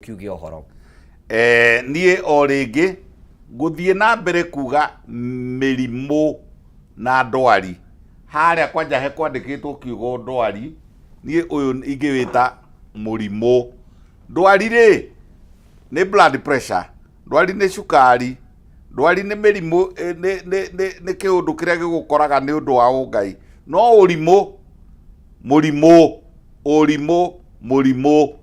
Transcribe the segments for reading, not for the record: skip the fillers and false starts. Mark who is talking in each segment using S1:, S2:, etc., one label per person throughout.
S1: Kiuge ũhoro.
S2: Niĩ o rĩngĩ ngũthiĩ na mbere kuga mĩrimũ na ndwari. Harĩa kwanja he kwandĩkĩtwo kiugo ndwari, niĩ ũyũ ingĩwĩta mũrimũ. Ndwari rĩ, nĩ blood pressure, ndwari nĩ cukari, ndwari nĩ mĩrimũ, nĩ, nĩ, nĩ, nĩ kĩũndũ kĩrĩa gĩgũkoraga nĩ ũndũ wa ũngai. No ũrimũ, mũrimũ, ũrimũ, mũrimũ.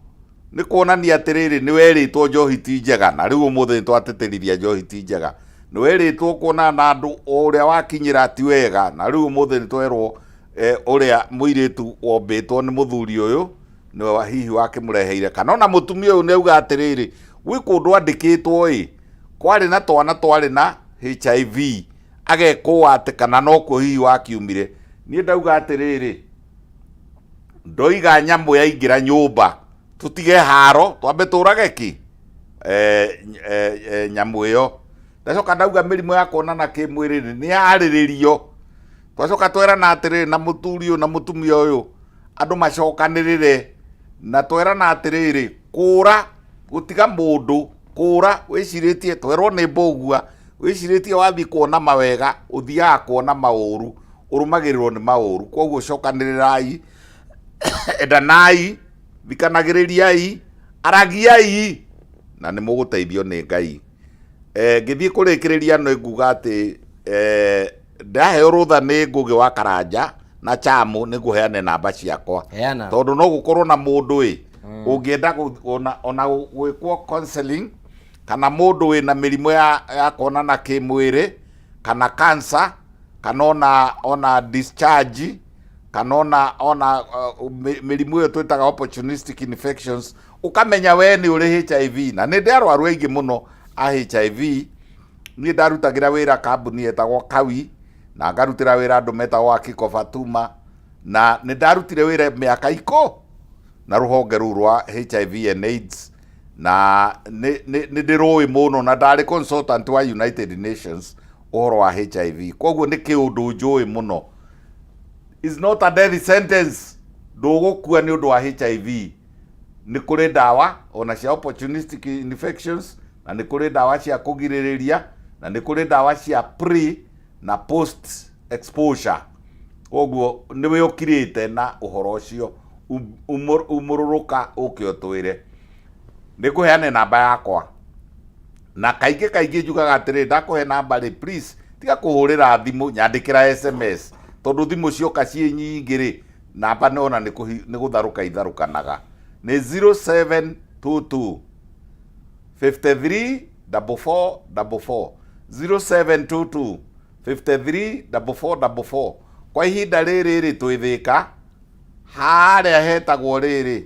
S2: Nĩ kuonania atĩrĩrĩ, nĩ werĩtwo njohi ti njega, na rĩu ũmũthĩ nĩ twatĩtĩrithia njohi ti njega. Nĩ werĩtwo kuonana na andũ o ũrĩa wakinyĩra ti wega, na rĩu ũmũthĩ nĩ twerwo eh, ũrĩa mũirĩtu wombĩtwo nĩ mũthuri ũyũ nĩwe hihi wakĩmũreheire, kana ona mũtumia ũyũ nĩ auga atĩrĩrĩ, gwĩ kũndũ andĩkĩtwo ĩ, kwarĩ na twana twarĩ na HIV, agekũa atĩ kana nokuo hihi wakiumire. Niĩ ndauga atĩrĩrĩ, Ndoiga nyamũ yaingĩra nyũmba tũtige haro twambe tũrage kĩ nyamũ ĩyo. Ndacoka ndauga mĩrimũ ya kuonana kĩmwĩrĩ nĩ yarĩrĩrio. Twacoka twerana atĩrĩrĩ na mũthuri ũyũ na mũtumia ũyũ andũ macokanĩrĩre na twerana atĩrĩrĩ kũra gũtiga mũndũ kũra wĩcirĩtie twerwo nĩ mbũgua wĩcirĩtie wathiĩ kuona mawega ũthiaga kuona maũru. Ũrũmagĩrĩrwo nĩ maũru. Kwoguo cokanĩrĩrai, endanai, thikanagĩrĩriai, aragiai na nĩ mũgũteithio nĩ Ngai. Eh, ngĩthiĩ kũrĩkĩrĩria nĩ nguga atĩ eh, ndaheo rũtha nĩ Ngũgĩ wa Karanja na Chamu nĩ ngũheane namba ciakwa.
S1: Heana.
S2: Tondũ no gũkorwo na mũndũ ĩ ũngĩenda ona gwĩkwo counseling kana mũndũ wĩna mĩrimũ ya, ya kuonana kĩmwĩrĩ kana cancer kana ona ona discharge kana ona ona mĩrimũ ĩyo twĩtaga opportunistic infections ũkamenya we nĩ ũrĩ HIV na nĩ ndĩ arwaru aingĩ mũno a HIV niĩ ndarutagĩra wĩra kambuni yetagwo Kawi na ngarutĩra wĩra andũ metagwo Akiko Fatuma na nĩ ndarutire wĩra mĩaka ikũ na rũhonge rũu rwa HIV and AIDS na nĩ nĩ nĩ ndĩrũĩ mũno na ndarĩ consultant wa United Nations ũhoro wa HIV koguo nĩ kĩũndũ njũĩ mũno. Is not a death sentence, ndũgũkua nĩ ũndũ wa HIV. Nĩ kũrĩ ndawa ona cia opportunistic infections na nĩ kũrĩ ndawa cia kũgirĩrĩria na nĩ kũrĩ ndawa cia pre na post exposure. Koguo nĩwe ũkirĩte na ũhoro ũcio, umũrũrũka ũke ũtwĩre. Nĩ ngũheane namba yakwa. Na kaingĩ kaingĩ njugaga atĩrĩrĩ, ndakũhe namba rĩ, please tiga kũhũrĩra thimũ, nyandĩkĩra SMS. Tondũ thimũ cioka ciĩ nyingĩ rĩ, namba nĩ ona nĩ gũtharũka itharũkanaga. Nĩ 0722 53 44 44. 0722 53 44 44. Kwa ihinda rĩrĩ rĩ, twĩ Thĩka, harĩa hetagwo rĩrĩ,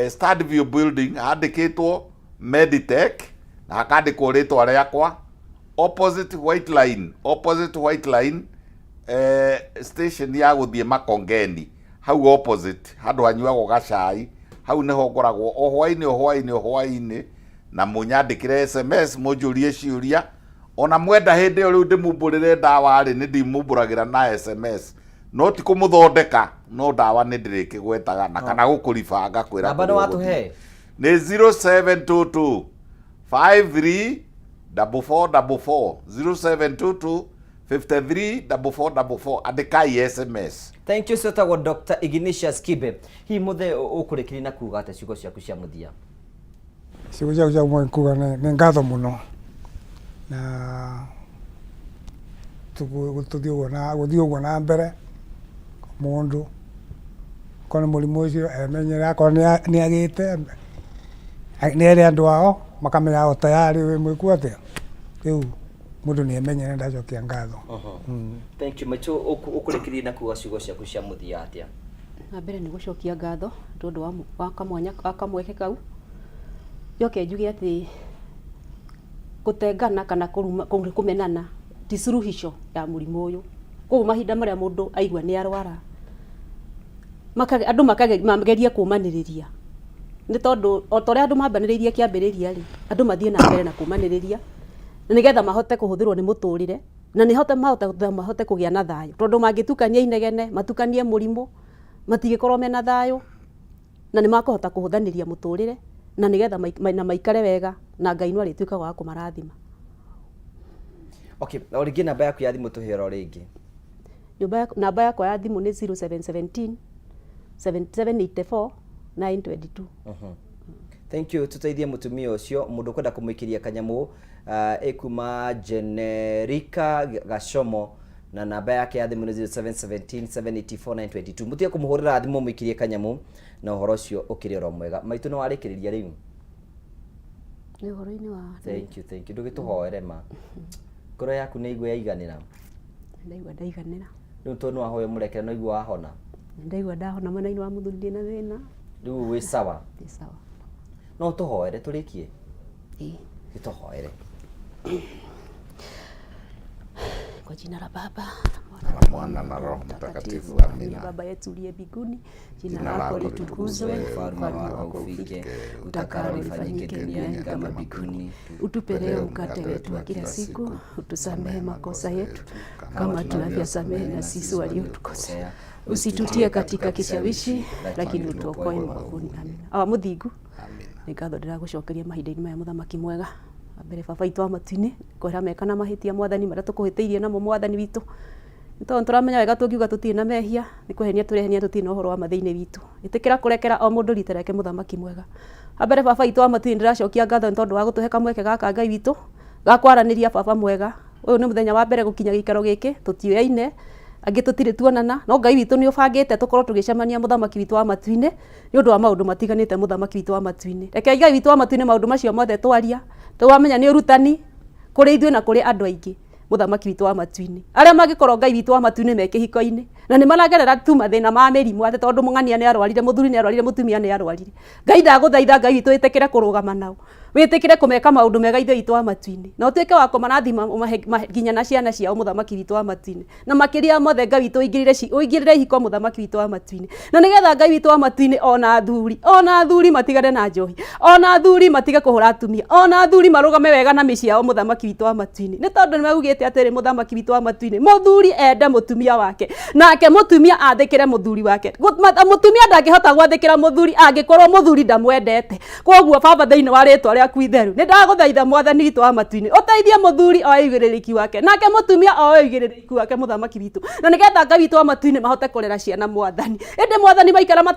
S2: Standview Building, handĩkĩtwo Meditech na hakandĩkwo rĩtwa rĩakwa opposite White Line, opposite White Line station ya gũthiĩ Makongeni hau opposite handũ hanyuagwo gacai hau nĩho ngoragwo o hwainĩ o hwainĩ o hwainĩ na mũnyandĩkĩre SMS mũnjũrie ciũria ona mwenda hĩndĩ ĩyo rĩu ndĩmumbũrĩre ndawa rĩ nĩ ndimumbũragĩra na SMS no ti kũmũthondeka no ndawa nĩ ndĩrĩkĩgwetaga na kana gũkũriba ngakwĩra
S1: Namba nĩ
S2: kũrĩa
S1: watũhe?
S2: ũgũthiĩ. Nĩ 0722 53 44 44 0722 53 44 44 andĩkai SMS.
S1: Thank you ciĩtagwo Dr. Ignatius Kibe. Hihi mũthee ũkũrĩkĩria na kuga atĩa ciugo ciaku cia mũthia?
S3: Ciugo ciaku cia mũthia kuga nĩ ngatho mũno na tũthiĩ ũguo na gũthiĩ ũguo na mbere mũndũ Akorwo nĩ mũrimũ ũcio emenyere, akorwo nĩ agĩte nĩ ere andũ ao makamenya o tayari wĩ mwĩku atĩa. Rĩu mũndũ nĩ emenyere ndacokia ngatho.
S1: Thank you maitũ, ũkũrĩkĩrĩria na kuga ciugo ciaku cia mũthia atĩa?
S4: Wa mbere nĩ gũcokia ngatho nĩ tondũ wa kamwanya wa kamweke kau. Njoke njuge atĩ gũtengana kana kũmenana ti suluhisho ya mũrimũ ũyũ. Koguo mahinda marĩa mũndũ aigua nĩ arwara, andũ magerie kũmanĩrĩria, nĩ tondũ o ta ũrĩa andũ mambanĩrĩirie kĩambĩrĩria rĩ, andũ mathiĩ na mbere na kũmanĩrĩria, na nĩgetha mahote kũhũthĩrwo nĩ mũtũrĩre, na mahote kũgĩa na thayũ. Tondũ mangĩtukania inegene, matukanie mũrimũ, matingĩkorwo mena thayũ, na nĩ makũhota kũhũthanĩria mũtũrĩre. Na nĩgetha na maikare wega na Ngai no arĩtuĩkaga wa kũmarathima.
S1: Okay, o rĩngĩ namba yaku ya thimũ tũhe oro rĩngĩ.
S4: Nyũmba namba yakwa ya thimũ nĩ 0717 784 922.
S1: Thank you, tũteithie mũtumia ũcio mũndũ ũkwenda kũmũikĩria kanyamũ ĩkuma Generika Gacomo na namba yake ya thimũ nĩ 0717 784 922. Mũtige kũmũhũrĩra thimũ mũikĩrie kanyamũ na ũhoro ũcio ũkĩrĩ oro mwega. Maitũ nĩ warĩkĩrĩria rĩu?
S4: Nĩ ũhoro-inĩ wa
S1: Thank you, thank you. Ndũgĩtũhoere ma. Ngoro yaku nĩ igua yaiganĩra?
S4: Ndaigua ndaiganĩra.
S1: Rĩu tondũ nĩ wahoya mũrekere no igua wahona?
S4: Ndaigua ndahona mwena-inĩ wa mũthuri ndĩ na thĩna.
S1: Rĩu wĩ sawa?
S4: Ndĩ sawa.
S1: No tũhoere tũrĩkie?
S4: Ĩĩ.
S1: Gĩtũhoere.
S4: Kwa jina la Baba
S2: na Mwana na Roho Mtakatifu, amina.
S4: Baba yetu uliye mbinguni, jina lako litukuzwe,
S1: ufalme wako ufike, utakalo lifanyike duniani kama mbinguni.
S4: Utupe leo mkate wetu wa kila siku, utusamehe makosa yetu kama tunavyosamehe na sisi waliotukosea, usitutie katika kishawishi, lakini utuokoe maovuni. Amina. Awa Mũthingu, nĩ ngatho ndĩragũcokeria mahinda-inĩ maya mũthamaki mwega. Wa mbere baba witũ wa matu-inĩ, kwĩra meka na mahĩtia mwathani marĩa tũkũhĩtĩirie namo mwathani witũ. Nĩ tondũ tũramenya wega tũngiuga tũtirĩ na mehia, nĩ kũhenia tũrehenia tũtirĩ na ũhoro wa ma thĩinĩ witũ. Ĩtĩkĩra kũrekera o mũndũ rita rĩake mũthamaki mwega. Wa mbere baba witũ wa matu-inĩ ndĩracokia ngatho nĩ tondũ wa gũtũhe kamweke gaka Ngai witũ, ga kwaranĩria baba mwega. Ũyũ nĩ mũthenya wa mbere gũkinya gĩikaro gĩkĩ, tũtiũyaine, angĩ tũtirĩ tuonana, no Ngai witũ nĩ ũbangĩte tũkorwo tũgĩcemania mũthamaki witũ wa matu-inĩ, nĩ ũndũ wa maũndũ matiganĩte mũthamaki witũ wa matu-inĩ. Reke Ngai witũ wa matu-inĩ maũndũ macio mothe twaria, tũwamenya nĩ ũrutani kũrĩ ithuĩ na kũrĩ andũ aingĩ mũthamaki witũ wa matu-inĩ. Arĩa mangĩkorwo Ngai witũ wa matu-inĩ me kĩhiko-inĩ, na nĩ maragerera tu mathĩna ma mĩrimũ atĩ tondũ mũng'ania nĩ arwarire, mũthuri nĩ arwarire, mũtumia nĩ arwarire. Ngai ndagũthaitha Ngai witũ wĩtĩkĩre kũrũgama nao, wĩtĩkĩre kũmeka maũndũ mega ithe witũ wa matu-inĩ, na ũtuĩke wa kũmarathima nginya na ciana ciao mũthamaki witũ wa matu-inĩ. Na makĩria mothe Ngai witũ ũingĩrĩre ihiko mũthamaki witũ wa matu-inĩ. Na nĩgetha Ngai witũ wa matu-inĩ ona athuri matigane na njohi, ona athuri matige kũhũra atumia, ona athuri marũgame wega na mĩciĩ yao mũthamaki witũ wa matu-inĩ. Nĩ tondũ nĩmaugĩte atĩrĩ mũthamaki witũ wa matu-inĩ, mũthuri ende mũtumia wake, nake mũtumia athĩkĩre mũthuri wake. Mũtumia ndangĩhota gwathĩkĩra mũthuri angĩkorwo mũthuri ndamwendete. Kwoguo baba thĩinĩ wa rĩtwa rĩaku itheru, nĩ ndagũthaitha mwathani witũ wa matu-inĩ, ũteithie mũthuri oe ũigĩrĩrĩki wake, nake mũtumia oe ũigĩrĩrĩki wake mũthamaki witũ, na nĩgetha Ngai witũ wa matu-inĩ mahote kũrera ciana mwathani. Ĩndĩ mwathani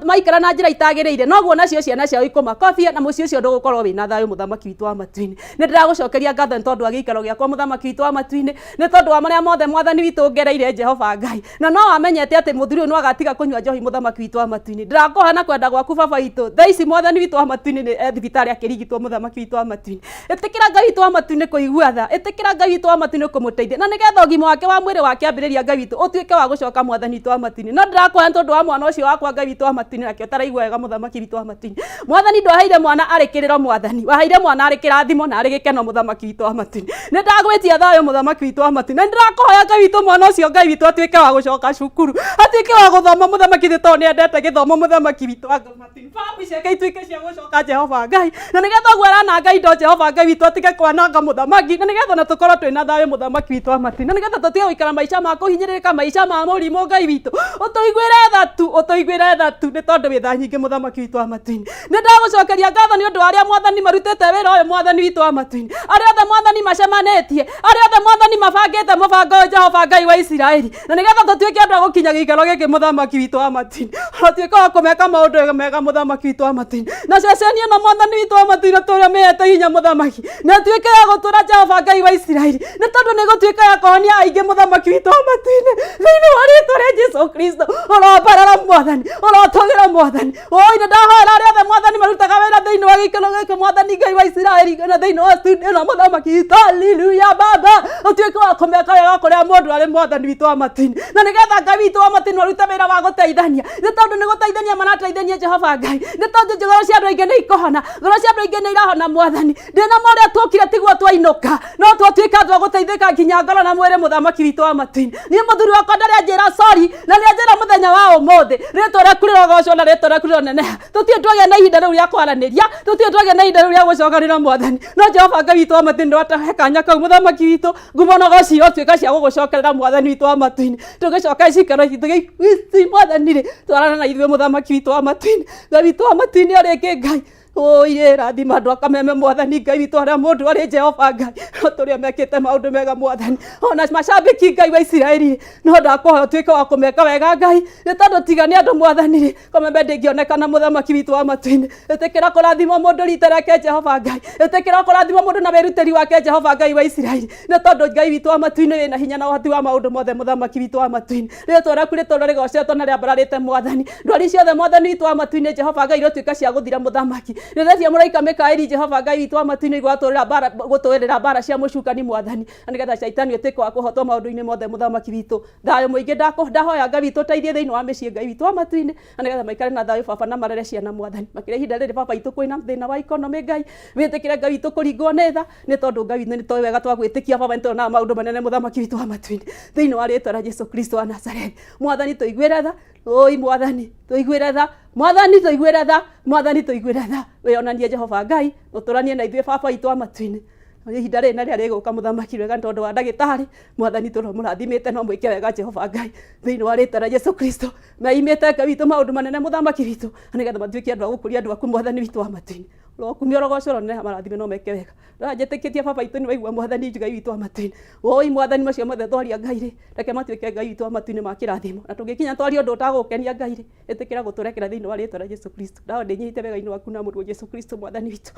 S4: maikara na njĩra itagĩrĩire, noguo nacio ciana ciao ikũmakobia, na mũciĩ ũcio ndũgũkorwo wĩna thayũ mũthamaki witũ wa matu-inĩ. Nĩ ndĩragũcokeria ngatho nĩ tondũ wa gĩikaro gĩakwa mũthamaki witũ wa matu-inĩ, nĩ tondũ wa marĩa mothe mwathani witũ ngereire Jehova Ngai. Na no wamenyete atĩ mũthuri ũyũ no agatiga kũnyua njohi mũthamaki witũ wa matu-inĩ. Ndĩrakũhoya na kwenda gwaku baba witũ. Thaa ici mwathani witũ wa matu-inĩ nĩ e thibitarĩ akĩrigitwo mũthamaki witũ wa matu-inĩ. Ĩtĩkĩra Ngai witũ wa matu-inĩ kũigua tha. Ĩtĩkĩra Ngai witũ wa matu-inĩ kũmũteithia. Na nĩgetha ũgima wake wa mwĩrĩ wa kĩambĩrĩria Ngai witũ ũtuĩke wa gũcoka mwathani witũ wa matu-inĩ. No ndĩrakũhoya nĩ tondũ wa mwana ũcio wakwa Ngai witũ wa matu-inĩ nakĩo ũtaraigua wega mũthamaki witũ wa matu-inĩ. Mwathani ndwaheire mwana arĩ kĩrĩro mwathani. Waheire mwana arĩ kĩrathimo na arĩ gĩkeno mũthamaki witũ wa matu-inĩ. Nĩ ndagwĩtia thayũ mũthamaki witũ wa matu-inĩ. Na nĩ ndĩrakũhoya Ngai witũ mwana ũcio Ngai witũ atuĩke wa gũcoka cukuru. Atuĩke wa gũthoma mũthamaki witũ tondũ nĩ endete gĩthomo mũthamaki witũ wa matu-inĩ. Babu ciake ituĩke cia gũcoka Jehova Ngai. Na nĩgetha ũguo arananga indo Jehova Ngai witũ atige kwananga mũthamaki. Na nĩgetha ona tũkorwo twĩna thayũ mũthamaki witũ wa matu-inĩ. Na nĩgetha tũtige gũikara maica ma kũhinyĩrĩrĩka, maica ma mũrimũ Ngai witũ. Ũtũiguĩre tha tu, ũtũiguĩre tha tu nĩ tondũ wĩ tha nyingĩ mũthamaki witũ wa matu-inĩ. Nĩ ndagũcokeria ngatho nĩ ũndũ wa arĩa mwathani marutĩte wĩra ũyũ mwathani witũ wa matu-inĩ. Arĩa othe mwathani macemanĩtie, arĩa othe mwathani mabangĩte mũbango ũyũ Jehova Ngai wa Isiraeli. Na nĩgetha tũtuĩke andũ a gũkinya gĩikaro gĩkĩ mũthamaki witũ wa matu-inĩ. Ona tuĩke wa kũmeka maũndũ mega mũthamaki witũ wa matu-inĩ. Na ceceni ĩno mwathani witũ wa matu-inĩ tũrĩa mĩhete hinya mũthamaki. Na ĩtuĩke ya gũtũra Jehova Ngai wa Isiraeli. Nĩ tondũ nĩ gũtuĩka ya kũhonia aingĩ mũthamaki witũ wa matu-inĩ. Thĩinĩ wa rĩtwa rĩa Jesu Kristo. Ũrombarara mwathani, ũrotũgĩra mwathani. Oi, nĩ ndahoera arĩa othe mwathani marutaga wĩra thĩinĩ wa gĩikaro gĩkĩ mwathani Ngai wa Isiraeli na thĩinĩ wa studio ĩno mũthamaki witũ. Haleluya baba. Ũtuĩke wa kũmeka wega kũrĩa mũndũ arĩ mwathani witũ wa matu-inĩ. Na nĩgetha Ngai witũ wa matu-inĩ ũrute wĩra wa gũteithania. Nĩ tondũ nĩ gũteithania marateithania Jehova Ngai. Nĩ tondũ ngoro cia andũ aingĩ nĩ ikũhona. Ngoro cia andũ aingĩ nĩ irahona mwathani. Ndĩna ma ũrĩa tuokire tiguo twainũka. No twatuĩka andũ a gũteithĩka nginya ngoro na mwĩrĩ mũthamaki witũ wa matu-inĩ. Niĩ mũthuri wakwa ndarĩ anjĩra sorry, na nĩ anjĩra mũthenya wa ũmũthĩ. Rĩtwa rĩaku rĩrogocwo na rĩtwa rĩaku rĩroneneha. Tũtirĩ twagĩa na ihinda rĩu rĩa kwaranĩria, tũtirĩ twagĩa na ihinda rĩu rĩa gũcokanĩra mwathani. No Jehova Ngai witũ wa matu-inĩ nĩwatũhe kanya kau mũthamaki witũ. Ngumo na ũgoci irotuĩka cia gũgũcokerera mwathani witũ wa matu-inĩ. Tũgĩcoka cikaro citũ gĩici mwathani rĩ, twarana na ithuĩ mũthamaki witũ wa matu-inĩ. Ngai witũ wa matu-inĩ o rĩngĩ Ngai. Ũire rathima andũ akameme Mwathani Ngai witũ arĩa mũndũ arĩ Jehova Ngai no tũrĩa mekĩte maũndũ mega Mwathani ona macambĩki Ngai wa Isiraeli no ndakũhoya ũtuĩke wa kũmeka wega Ngai nĩ tondũ tiga nĩ andũ Mwathani rĩ kameme ndĩngĩonekana mũthamaki witũ wa matu-inĩ. Ĩtĩkĩra kũrathimwo mũndũ rita rĩake Jehova Ngai, ĩtĩkĩra kũrathimwo mũndũ na wĩrutĩri wake Jehova Ngai wa Isiraeli, nĩ tondũ Ngai witũ wa matu-inĩ wĩna hinya na ũhoti wa maũndũ mothe mũthamaki witũ wa matu-inĩ. Rĩtwa rĩaku rĩtũũra rĩgocetwo na rĩambararĩte Mwathani. Ndwari ciothe Mwathani witũ wa matu-inĩ Jehova Ngai irotuĩka cia gũthira mũthamaki. Rĩrĩa mũraika Mikaeli Jehova Ngai witũ wa matu-inĩ gwatũrĩra mbara gũtũĩrĩra mbara cia mũcukani Mwathani, na nĩgetha caitani ũtuĩke wa kũhotwo maũndũ-inĩ mothe mũthamaki witũ. Thayũ mũingĩ ndahoya Ngai witũ ũteithie thĩinĩ wa mĩciĩ Ngai witũ wa matu-inĩ, na nĩgetha maikare na thayũ baba na marere ciana Mwathani. Makĩria ihinda rĩrĩ baba witũ kwĩna thĩna wa economy Ngai, wĩtĩkĩre Ngai witũ kũringwo nĩ tha, nĩ tondũ Ngai witũ nĩ tũĩ wega twagwĩtĩkia baba nĩ tuonaga maũndũ manene mũthamaki witũ wa matu-inĩ. Thĩinĩ wa rĩtwa rĩa Jesu Kristo wa Nazarethi. Mwathani tũiguĩre tha, ũi Mwathani tũiguĩre tha, Mwathani tũiguĩre tha, Mwathani tũiguĩre tha. Wĩonanie Jehova Ngai, ũtũranie na ithuĩ baba witũ wa matu-inĩ. Ihinda rĩrĩ na rĩrĩa rĩgũka mũthamaki wega nĩ tondũ wa ndagĩtarĩ Mwathani tũrĩa mũrathimĩte no mwĩke wega Jehova Ngai thĩinĩ wa rĩtwa rĩa Jesu Kristo. Meimĩte Ngai witũ maũndũ manene mũthamaki witũ nĩgetha matuĩke andũ a gũkũria andũ aku Mwathani witũ wa matu-inĩ. Ũrokumio ũrogocwo ũroneneha marathime no meke wega. Njĩtĩkĩtie baba witũ nĩ waigua Mwathani Ngai witũ wa matu-inĩ. Woi Mwathani macio mothe twaria Ngai rĩ, reke matuĩke Ngai witũ wa matu-inĩ ma kĩrathimo. Na tũngĩkinya twarie ũndũ ũtagũkenia Ngai rĩ, ĩtĩkĩra gũtũrekera thĩinĩ wa rĩtwa rĩa Jesu Kristo. Ndawa ndĩnyihĩte wega-inĩ waku na mũrũ Jesu Kristo Mwathani witũ.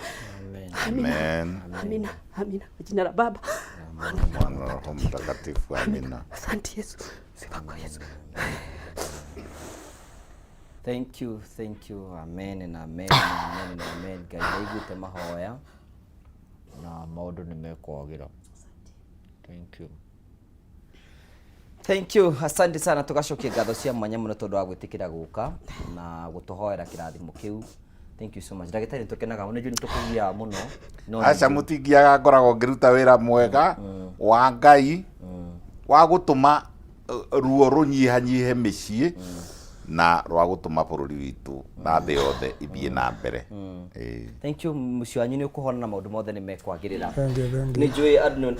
S4: Amina.
S2: Amen.
S4: Amina. Amina. Kwa jina la Baba,
S2: Mwana na Roho Mtakatifu. Amina.
S4: Asante Yesu. Sifa kwa Yesu.
S1: Thank you, thank you. Amen and amen and amen and amen. Ngai nĩaiguĩte mahoya.
S5: Na maũndũ nĩ mekwagĩra. Thank you.
S1: Thank you, asante sana. Tugacokia ngatho cia mwanya mũno tondũ wa gwĩtĩkĩra gũka na gũtũhoera kĩrathimo kĩu. Thank you so much. Ndagĩtarĩ nĩtũkenaga mũno, nĩnjũĩ nĩtũkũgiaga mũno. No
S2: Aca
S1: nĩnjũĩ.
S2: Mũtingiaga ngoragwo ngĩruta wĩra mwega wa Ngai wa gũtũma ruo rũnyihanyihe mĩciĩ na rwa gũtũma bũrũri witũ na thĩ yothe ithiĩ na mbere. Ĩĩ.
S1: Thank you, mũciĩ wanyu nĩ ũkũhona na maũndũ mothe nĩ mekwagĩrĩra.
S3: Thank you, thank you.
S1: Nĩ njũĩ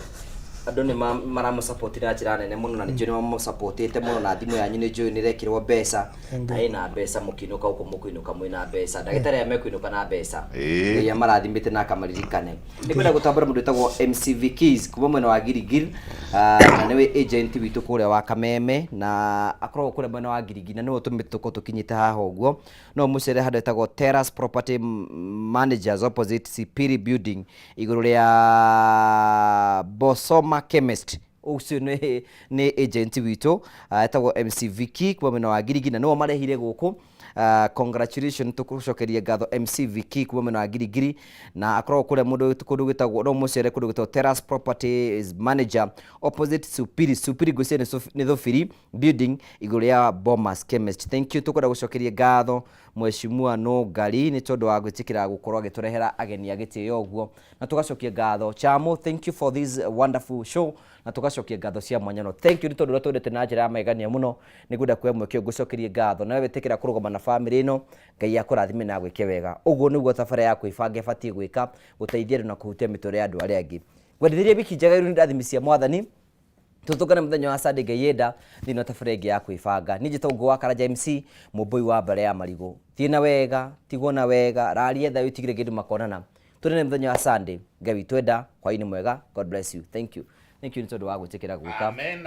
S1: andũ nĩ maramũsupport na njĩra nene mũno na nĩ njũĩ nĩ mamũsupportĩte mũno na thimũ yanyu nĩ njũĩ nĩ ĩrekĩrwo mbeca
S3: Thank you.
S1: na ĩna mbeca mũkĩinũka gũkũ mũkũinũka mwĩna mbeca ndagĩtarĩ aya mekũinũka na mbeca.
S2: Ĩĩ.
S1: Ngai amarathimĩte na akamaririkane. Nĩ kwenda gũtambũra mũndũ wĩtagwo MCV Keys kuma mwena wa Gilgil, na nĩwe agent witũ kũrĩa wa Kameme na akoragwo kũrĩa mwena wa Gilgil na nĩwe ũtũmĩte tũkorwo tũkinyĩte haha ũguo. No ũmũcere handũ hetagwo Terrace Property Managers opposite Sipiri Building igũrũ rĩa Bosoma Chemist. Ũcio nĩ agent witũ, etagwo MC Vicky kuma mwena wa Gilgil na nĩwe marehire gũkũ. Congratulations, tũkũcokeria ngatho MC Vicky kuma mwena wa Gilgil na akoragwo kũrĩa mũndũ kũndũ gwĩtagwo, no mũcere kũndũ gwĩtagwo Terrace Properties Manager opposite Supiri Supiri ngwĩciria nĩ Thũbiri Building igũrũ rĩa Bomas Chemist. Thank you, tũkwenda gũcokeria ngatho Mheshimiwa Nũngari nĩ tondũ wa gwĩtĩkĩra gũkorwo agĩtũrehera ageni a gĩtĩo ũguo na tũgacokia ngatho Chamo, thank you for this wonderful show na tũgacokia ngatho cia mwanya no thank you nĩ tondũ ũrĩa twendete na njĩra ya magegania mũno. Nĩngwenda kuoya mweke ũyũ ngũcokerie ngatho nawe wĩtĩkĩra kũrũgama na famĩlĩ ĩno. Ngai akũrathime na agwĩke wega. Ũguo nĩguo thabarĩ ya kwĩbanga ĩbatiĩ gwĩka, gũteithia andũ na kũhutia mĩtũrĩre ya andũ arĩa angĩ. Ngwendithĩrie wiki njega irĩ ndathimi cia Mwathani. Tũtũngane mũthenya wa Sunday Ngai enda thĩinĩ wa tabarĩra ĩngĩ ya kwĩbanga. Niĩ njĩtagwo Ngũgĩ wa Karanja MC, mũmbũi wa mbara ya marigũ. Thiĩ na wega, tigwo na wega, raria thayũ itigire kĩndũ makonana. Tũnene mũthenya wa Sunday, Ngai witũ enda, hwainĩ mwega. God bless you. Thank you. Thank you nĩ tondũ wa gwĩtĩkĩra gũka.
S2: Amen.